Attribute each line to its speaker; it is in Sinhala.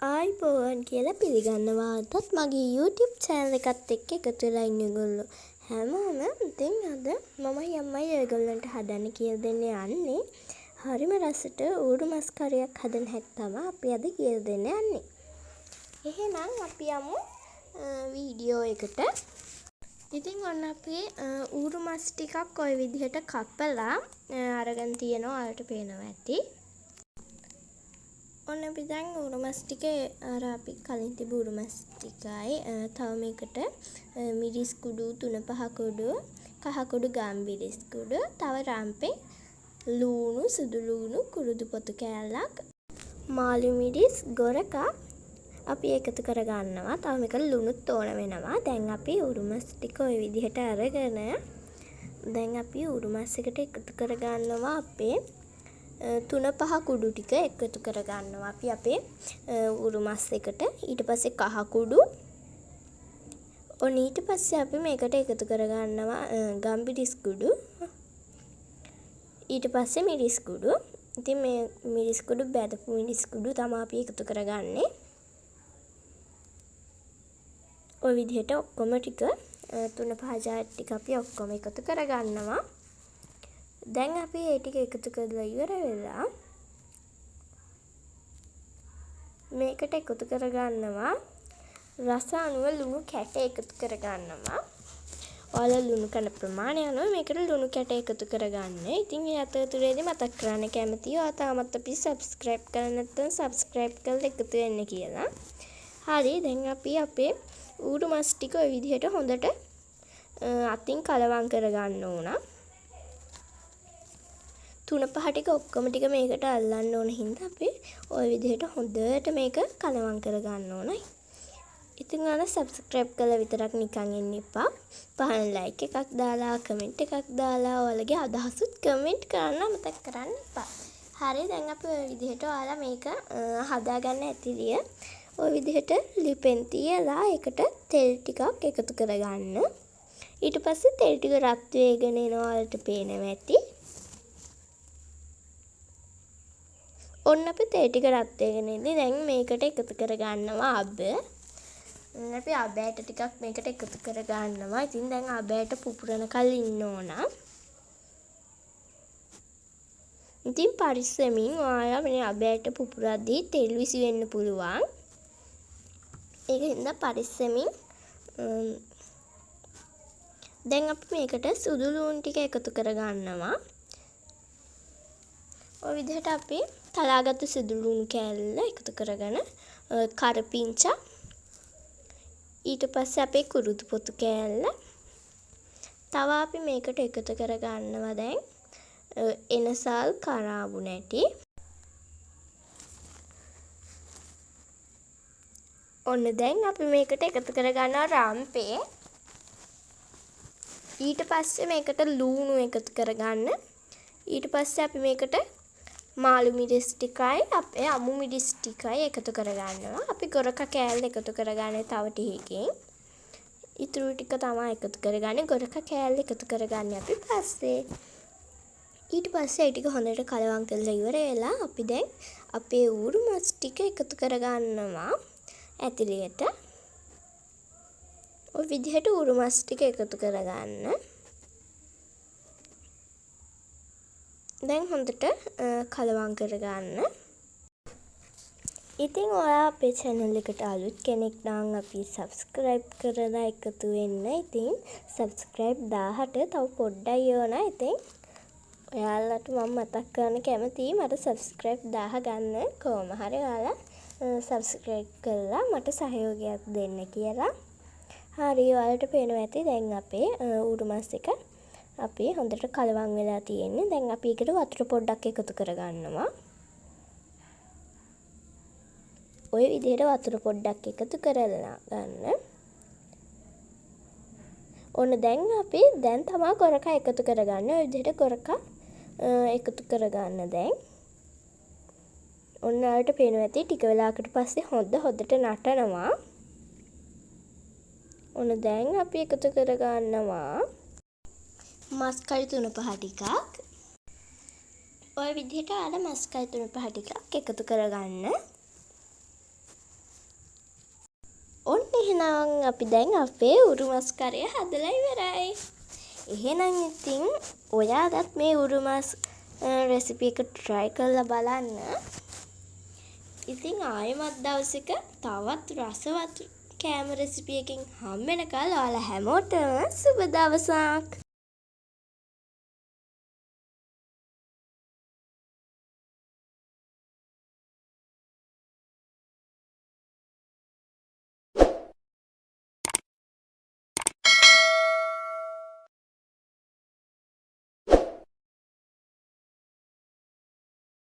Speaker 1: ආයුබෝවන් කියලා පිළිගන්නවා අදත් මගේ YouTube channel එකත් එක්ක එකතු වෙලා ඉන්න ඔයගොල්ලෝ හැමෝම. ඉතින් අද මමයි අම්මයි ඔයගොල්ලන්ට හදන්න කියලා දෙන්න යන්නේ හරිම රසට ඌරු මස් කරියක් හදන හැටි තමයි අපි අද කියලා දෙන්න යන්නේ. එහෙනම් අපි යමු වීඩියෝ එකට. ඉතින් ඔන්න අපි ඌරු මස් ටිකක් ඔය විදිහට කපලා අරගෙන තියෙනවා, ඔයාලට පේනවා ඇති. ඔන්න අපි දැන් ඌරු මස් ටික අර අපි කලින් තිබ්බ ඌරු මස් ටිකයි, තව මේකට මිරිස් කුඩු 3-5 කුඩු, කහ කුඩු ගම්මිරිස් කුඩු, තව රම්පෙ ලූණු, සුදු ලූණු, කුරුදු පොතු කෑල්ලක්, මාළු මිරිස්, ගොරකා අපි එකතු කරගන්නවා. තව මේකට ලුණුත් ඕන වෙනවා. දැන් අපි ඌරු මස් ටික ඔය විදිහට අරගෙන දැන් අපි ඌරු මස් එකට එකතු කරගන්නවා අපේ 3-5 කුඩු ටික එකතු කරගන්නවා අපි අපේ ඌරු මස් එකට. ඊට පස්සේ කහ කුඩු. ඔන්න ඊට පස්සේ අපි මේකට එකතු කරගන්නවා ගම්බිරිස් කුඩු. ඊට පස්සේ මිරිස් කුඩු. ඉතින් මේ මිරිස් කුඩු බැදපු මිරිස් කුඩු තමයි අපි එකතු කරගන්නේ. ඔය විදිහට ඔක්කොම ටික 3-5 ජාති ටික අපි ඔක්කොම එකතු කරගන්නවා. දැන් අපි ඒ ටික එකතු කරලා ඉවර වෙලා මේකට එකතු කරගන්නවා රස අනුව ලුණු කැට එකතු කරගන්නවා. ඔයාලා ලුණු කන ප්‍රමාණය අනුව මේකට ලුණු කැට එකතු කරගන්න. ඉතින් ඒ අතරතුරේදී මතක් කරන්න කැමතියි ඔයා තාමත් අපි සබ්ස්ක්‍රයිබ් කරලා නැත්නම් සබ්ස්ක්‍රයිබ් කරලා එකතු වෙන්න කියලා. හරි, දැන් අපි අපේ ඌරු මස් ටික ඔය විදිහට හොඳට අතින් කලවම් කරගන්න ඕන. 3-5 ටික ඔක්කොම ටික මේකට අල්ලන්න ඕන හින්දා අපි ඔය විදිහට හොඳට මේක කලවම් කරගන්න ඕන. ඉතින් ඔයාලා සබ්ස්ක්‍රයිබ් කරලා විතරක් නිකන් ඉන්න එපා. පහන ලයික් එකක් දාලා, කමෙන්ට් එකක් දාලා ඔයාලගේ අදහසුත් කමෙන්ට් කරන්න අමතක කරන්න එපා. හරි, දැන් අපි ඔය විදිහට ඔයාලා මේක හදාගන්න ඇතිලිය ඔය විදිහට ලිපෙන් තියලා ඒකට තෙල් ටිකක් එකතු කරගන්න. ඊට පස්සේ තෙල් ටික රත් වේගෙන එනවා ඔයාලට පේනවා ඇති. ඔන්න අපි තෙල් ටික රත් වේගෙන ඉඳි දැන් මේකට එකතු කරගන්නවා අබ. ඔන්න අපි අබ ඇට ටිකක් මේකට එකතු කරගන්නවා. ඉතින් දැන් අබ ඇට පුපුරනකල් ඉන්න ඕන. ඉතින් පරිස්සමින් ඔයාලා මේ අබ ඇට පුපුරද්දී තෙල් විසි වෙන්න පුළුවන්. ඒක හින්දා පරිස්සමින් දැන් අපි මේකට සුදු ලුණු ටික එකතු කරගන්නවා. ඔය විදිහට අපි තලාගත්තු සුදු ලුණු කෑල්ල එකතු කරගෙන කරපිංචා, ඊට පස්සේ අපේ කුරුදු පොතු කෑල්ල, තව අපි මේකට එකතු කරගන්නවා දැන් එනසාල් කරාබු නැටි. ඔන්න දැන් අපි මේකට එකතු කරගන්නවා රම්පේ. ඊට පස්සේ මේකට ලූණු එකතු කරගන්න. ඊට පස්සේ අපි මේකට මාළු මිරිස් ටිකයි අපේ අමු මිරිස් ටිකයි එකතු කරගන්නවා. අපි ගොරක කෑල්ල එකතු කරගන්නේ තව ටිකකින්. ඉතුරු ටික තමයි එකතු කරගන්නේ. ගොරක කෑල්ල එකතු කරගන්නේ අපි පස්සේ. ඊට පස්සේ ඒ ටික හොඳට කලවම් කරලා ඉවර වෙලා අපි දැන් අපේ ඌරු මස් ටික එකතු කරගන්නවා ඇතිලියට. ඔය විදිහට ඌරු මස් ටික එකතු කරගන්න. දැන් හොඳට කලවම් කරගන්න. ඉතින් ඔයා අපේ channel එකට අලුත් කෙනෙක් නම් අපි subscribe කරලා එකතු වෙන්න. ඉතින් subscribe 1000ට තව පොඩ්ඩයි ඕන. ඉතින් ඔයාලට මම මතක් කරන්න කැමතියි මට subscribe 1000 ගන්න කොහොම හරි ඔයාලා subscribe කරලා මට සහයෝගයක් දෙන්න කියලා. හරි, ඔයාලට පේනවා ඇති දැන් අපේ ඌරු මස් එක අපි හොඳට කලවම් වෙලා තියෙන්නේ. දැන් අපි ඒකට වතුර පොඩ්ඩක් එකතු කරගන්නවා. ඔය විදිහට වතුර පොඩ්ඩක් එකතු කරලා ගන්න. ඔන්න දැන් අපි දැන් තමා ගොරකා එකතු කරගන්නේ. ඔය විදිහට ගොරකා එකතු කරගන්න දැන්. ඔන්න ඔයාලට පේනවා ඇති ටික වෙලාවකට පස්සේ හොඳට නටනවා. ඔන්න දැන් අපි එකතු කරගන්නවා මස් කරි 3-5 ටිකක්. ඔය විදිහට ඔයාලා මස් කරි 3-5 ටිකක් එකතු කරගන්න. එහෙනම් අපි දැන් අපේ ඌරු මස් කරය හදලා ඉවරයි. එහෙනම් ඉතින් ඔයාලත් මේ ඌරු මස් රෙසිපි එක ට්‍රයි කරලා බලන්න. ඉතින් ආයෙමත් දවසක තවත් රසවත් කෑම රෙසිපි එකකින් හම්බෙනකල් ඔයාලා හැමෝටම සුබ දවසක්.